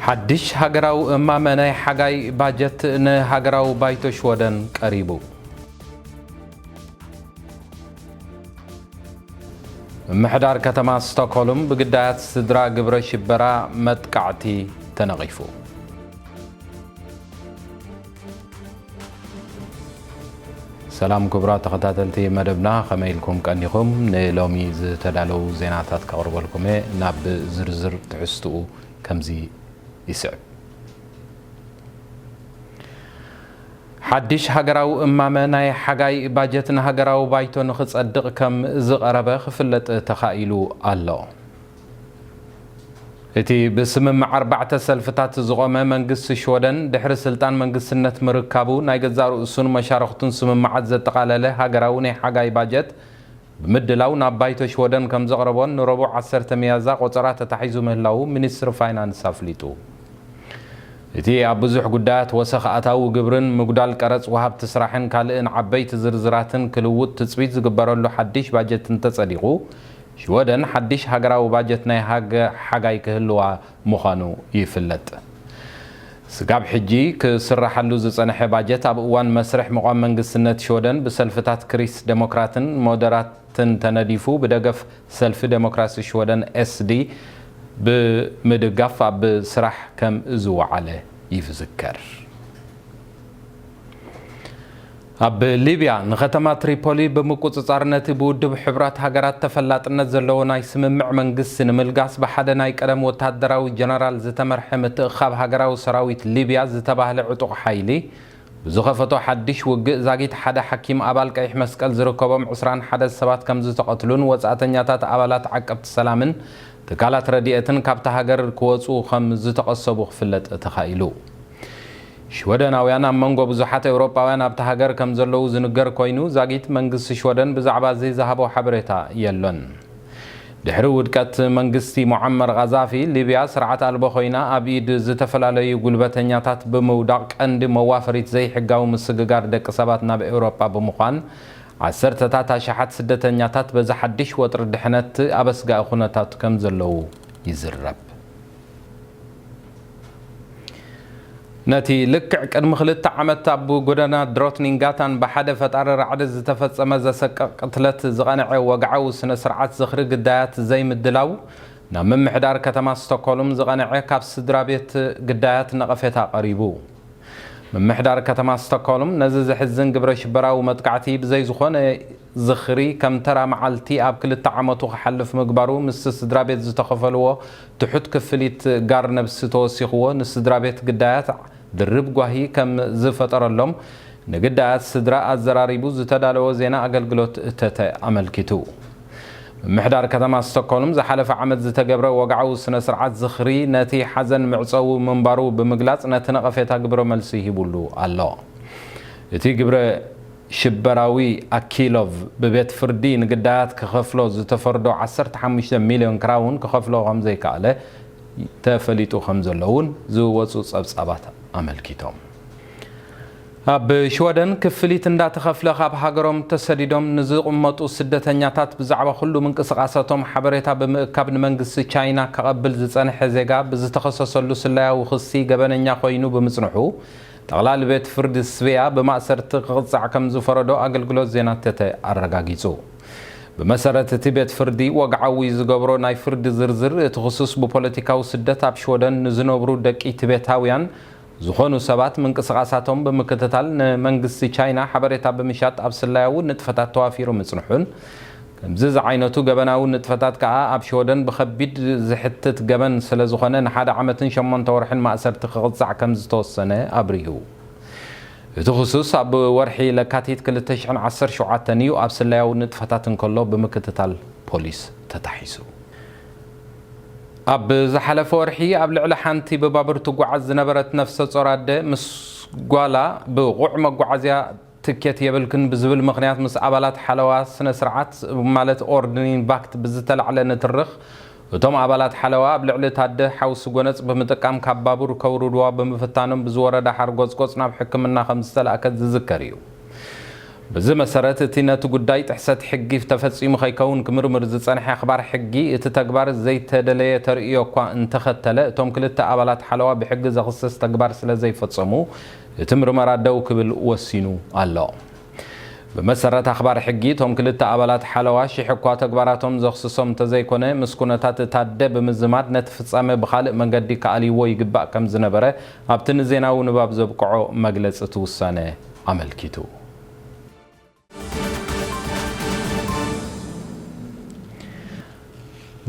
ሓድሽ ሃገራዊ እማመ ናይ ሓጋይ ባጀት ንሃገራዊ ባይቶ ሽወደን ቀሪቡ። ምምሕዳር ከተማ ስቶክሆልም ብግዳያት ስድራ ግብረ ሽበራ መጥቃዕቲ ተነቒፉ። ሰላም ክቡራት ተኸታተልቲ መደብና፣ ከመይ ኢልኩም ቀኒኹም? ንሎሚ ዝተዳለዉ ዜናታት ከቕርበልኩም እየ። ናብ ዝርዝር ትሕዝትኡ ከምዚ ይስዕብ። ሓድሽ ሃገራዊ እማመ ናይ ሓጋይ ባጀት ንሃገራዊ ባይቶ ንኽጸድቕ ከም ዝቐረበ ክፍለጥ ተኻኢሉ ኣሎ። እቲ ብስምምዕ ኣርባዕተ ሰልፍታት ዝቖመ መንግስቲ ሽወደን፣ ድሕሪ ስልጣን መንግስትነት ምርካቡ፣ ናይ ገዛእ ርእሱን መሻርኽቱን ስምምዓት ዘጠቓለለ ሃገራዊ ናይ ሓጋይ ባጀት ብምድላው ናብ ባይቶ ሽወደን ከም ዘቕረቦን ንረቡዕ ዓሰርተ ሚያዝያ ቆጸራ ተታሒዙ ምህላዉ ሚኒስትሪ ፋይናንስ ኣፍሊጡ። እቲ ኣብ ብዙሕ ጉዳያት ወሰኽ ኣታዊ ግብርን ምጉዳል ቀረጽ ወሃብቲ ስራሕን ካልእን ዓበይቲ ዝርዝራትን ክልውጥ ትጽቢት ዝግበረሉ ሓድሽ ባጀት እንተጸዲቑ፣ ሽወደን ሓድሽ ሃገራዊ ባጀት ናይ ሃገ-፣ ሓጋይ ክህልዋ ምዃኑ ይፍለጥ። ስጋብ ሕጂ ክስራሓሉ ዝጸንሐ ባጀት ኣብ እዋን መስርሕ ምቋም መንግስትነት ሽወደን ብሰልፍታት ክሪስ ደሞክራትን ሞደራትን ተነዲፉ ብደገፍ ሰልፊ ደሞክራሲ ሽወደን ኤስዲ ብምድጋፍ ኣብ ስራሕ ከም ዝወዓለ ይዝከር። ኣብ ሊብያ ንኸተማ ትሪፖሊ ብምቁጽጻር ነቲ ብውድብ ሕቡራት ሃገራት ተፈላጥነት ዘለዎ ናይ ስምምዕ መንግስቲ ንምልጋስ ብሓደ ናይ ቀደም ወታደራዊ ጀነራል ዝተመርሐ ምትእኻብ ሃገራዊ ሰራዊት ሊብያ ዝተባህለ ዕጡቕ ሓይሊ ብዝኸፈቶ ሓድሽ ውግእ ዛጊት ሓደ ሓኪም ኣባል ቀይሕ መስቀል ዝርከቦም ዕስራን ሓደን ሰባት ከም ዝተቐትሉን ወጻእተኛታት ኣባላት ዓቀብቲ ሰላምን ትካላት ረድኤትን ካብታ ሃገር ክወጹ ከም ዝተቐሰቡ ክፍለጥ ተኻኢሉ። ሽወደናውያን ኣብ መንጎ ብዙሓት ኤውሮጳውያን ኣብታ ሃገር ከም ዘለዉ ዝንገር ኮይኑ፣ ዛጊት መንግስቲ ሽወደን ብዛዕባ እዚ ዝሃቦ ሓበሬታ የሎን። ድሕሪ ውድቀት መንግስቲ ሙዓመር ቃዛፊ፣ ሊብያ ስርዓት ኣልቦ ኮይና ኣብ ኢድ ዝተፈላለዩ ጉልበተኛታት ብምውዳቕ ቀንዲ መዋፈሪት ዘይሕጋዊ ምስግጋር ደቂ ሰባት ናብ ኤውሮጳ ብምዃን፣ ዓሰርተታት ኣሽሓት ስደተኛታት በዚ ሓድሽ ወጥሪ ድሕነት ኣብ ኣስጋኢ ኩነታት ከም ዘለዉ ይዝረብ። ነቲ ልክዕ ቅድሚ ክልተ ዓመት ኣብ ጎደና ድሮትኒንጋታን ብሓደ ፈጣሪ ራዕዲ ዝተፈጸመ ዘሰቅቕ ቅትለት ዝቐንዐ ወግዓዊ ስነ ስርዓት ዝኽሪ ግዳያት ዘይምድላው፣ ናብ ምምሕዳር ከተማ ስቶክሆልም ዝቐንዐ ካብ ስድራ ቤት ግዳያት ነቐፌታ ቀሪቡ። ምምሕዳር ከተማ ስቶክሆልም ነዚ ዘሕዝን ግብረ ሽበራዊ መጥቃዕቲ ብዘይ ዝኾነ ዝኽሪ ከም ተራ መዓልቲ ኣብ ክልተ ዓመቱ ክሓልፍ ምግባሩ ምስቲ ስድራ ቤት ዝተኸፈልዎ ትሑት ክፍሊት ጋር ነብሲ ተወሲኽዎ ንስድራ ቤት ግዳያት ድርብ ጓሂ ከም ዝፈጠረሎም ንግዳያት ስድራ ኣዘራሪቡ ዝተዳለወ ዜና ኣገልግሎት ተተ ኣመልኪቱ። ምምሕዳር ከተማ ስቶክሆልም ዝሓለፈ ዓመት ዝተገብረ ወግዓዊ ስነ ስርዓት ዝኽሪ ነቲ ሓዘን መዕጸዊ ምንባሩ ብምግላጽ ነቲ ነቐፌታ ግብረ መልሲ ሂቡሉ ኣሎ። እቲ ግብረ ሽበራዊ ኣኪሎቭ ብቤት ፍርዲ ንግዳያት ክኸፍሎ ዝተፈርዶ ዓሰርተ ሓሙሽተ ሚልዮን ክራውን ክኸፍሎ ከም ዘይከኣለ ተፈሊጡ ከም ዘሎ እውን ዝወጹ ጸብጻባት ኣመልኪቶም። ኣብ ሽወደን ክፍሊት እንዳተኸፍለ ካብ ሃገሮም ተሰዲዶም ንዝቕመጡ ስደተኛታት ብዛዕባ ኩሉ ምንቅስቓሳቶም ሓበሬታ ብምእካብ ንመንግስቲ ቻይና ከቐብል ዝጸንሐ ዜጋ ብዝተኸሰሰሉ ስለያዊ ክሲ ገበነኛ ኮይኑ ብምጽንሑ፣ ጠቕላሊ ቤት ፍርዲ ስቪያ ብማእሰርቲ ክቕጻዕ ከም ዝፈረዶ ኣገልግሎት ዜና ተተ ኣረጋጊጹ። ብመሰረት እቲ ቤት ፍርዲ ወግዓዊ ዝገብሮ ናይ ፍርዲ ዝርዝር፣ እቲ ክሱስ ብፖለቲካዊ ስደት ኣብ ሽወደን ንዝነብሩ ደቂ ቲቤታውያን ዝኾኑ ሰባት ምንቅስቓሳቶም ብምክትታል ንመንግስቲ ቻይና ሓበሬታ ብምሻጥ ኣብ ስለያዊ ንጥፈታት ተዋፊሩ ምጽንሑን፣ ከምዚ ዝዓይነቱ ገበናዊ ንጥፈታት ከኣ ኣብ ሽወደን ብኸቢድ ዝሕትት ገበን ስለ ዝኾነ ንሓደ ዓመትን ሸሞንተ ወርሕን ማእሰርቲ ክቕጻዕ ከም ዝተወሰነ ኣብሪሁ። እቲ ክሱስ ኣብ ወርሒ ለካቲት ክልተ ሽሕን ዓሰርተ ሸውዓተን እዩ ኣብ ስለያዊ ንጥፈታት እንከሎ ብምክትታል ፖሊስ ተታሒዙ። ኣብ ዝሓለፈ ወርሒ ኣብ ልዕሊ ሓንቲ ብባቡር ትጓዓዝ ዝነበረት ነፍሰ ጾር ኣደ ምስ ጓላ ብቑዕ መጓዓዝያ ትኬት የብልክን ብዝብል ምኽንያት ምስ ኣባላት ሓለዋ ስነ ስርዓት ማለት ኦርድኒን ባክት ብዝተላዕለ ንትርኽ፣ እቶም ኣባላት ሓለዋ ኣብ ልዕሊ እታ ኣደ ሓውሲ ጎነጽ ብምጥቃም ካብ ባቡር ከውርድዋ ብምፍታኖም ብዝወረዳ ሓርጎጽጎጽ ናብ ሕክምና ከም ዝተላእከት ዝዝከር እዩ። በዚ መሰረት፣ እቲ ነቲ ጉዳይ ጥሕሰት ሕጊ ተፈጺሙ ከይከውን ክምርምር ዝጸንሐ ኣኽባር ሕጊ፣ እቲ ተግባር ዘይተደለየ ተርእዮ እኳ እንተኸተለ፣ እቶም ክልተ ኣባላት ሓለዋ ብሕጊ ዘኽስስ ተግባር ስለ ዘይፈጸሙ፣ እቲ ምርመራ ደው ክብል ወሲኑ ኣሎ። ብመሰረት ኣኽባር ሕጊ፣ እቶም ክልተ ኣባላት ሓለዋ ሽሕ እኳ ተግባራቶም ዘኽስሶም እንተዘይኮነ፣ ምስ ኩነታት እታ ኣደ ብምዝማድ ነቲ ፍጻመ ብኻልእ መንገዲ ክኣልይዎ ይግባእ ከም ዝነበረ ኣብቲ ንዜናዊ ንባብ ዘብቅዖ መግለጺ እቲ ውሳነ ኣመልኪቱ።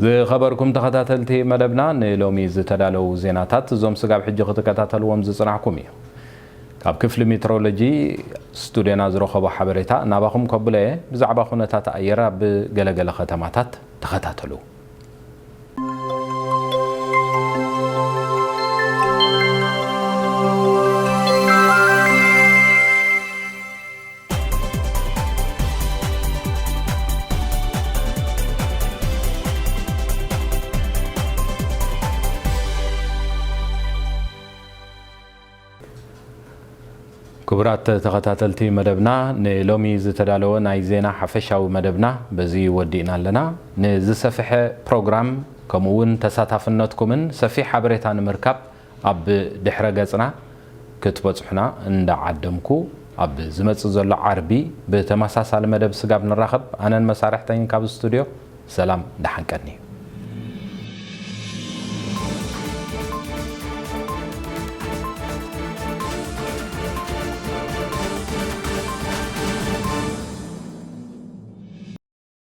ዝኸበርኩም ተኸታተልቲ መደብና፣ ንሎሚ ዝተዳለዉ ዜናታት እዞም ስጋብ ሕጂ ክትከታተልዎም ዝጽናሕኩም እዩ። ካብ ክፍሊ ሜትሮሎጂ ስቱድዮና ዝረኸቦ ሓበሬታ ናባኹም ከብሎ እየ። ብዛዕባ ኩነታት ኣየር ኣብ ገለገለ ከተማታት ተኸታተሉ። ክቡራት ተኸታተልቲ መደብና፣ ንሎሚ ዝተዳለወ ናይ ዜና ሓፈሻዊ መደብና በዚ ወዲእና ኣለና። ንዝሰፍሐ ፕሮግራም ከምኡ እውን ተሳታፍነትኩምን ሰፊሕ ሓበሬታ ንምርካብ ኣብ ድሕረ ገጽና ክትበጽሑና እንዳዓደምኩ፣ ኣብ ዝመጽእ ዘሎ ዓርቢ ብተመሳሳሊ መደብ ስጋብ ንራኸብ፣ ኣነን መሳርሕተይን ካብ ስቱድዮ ሰላም ደሓን ቀንዩ።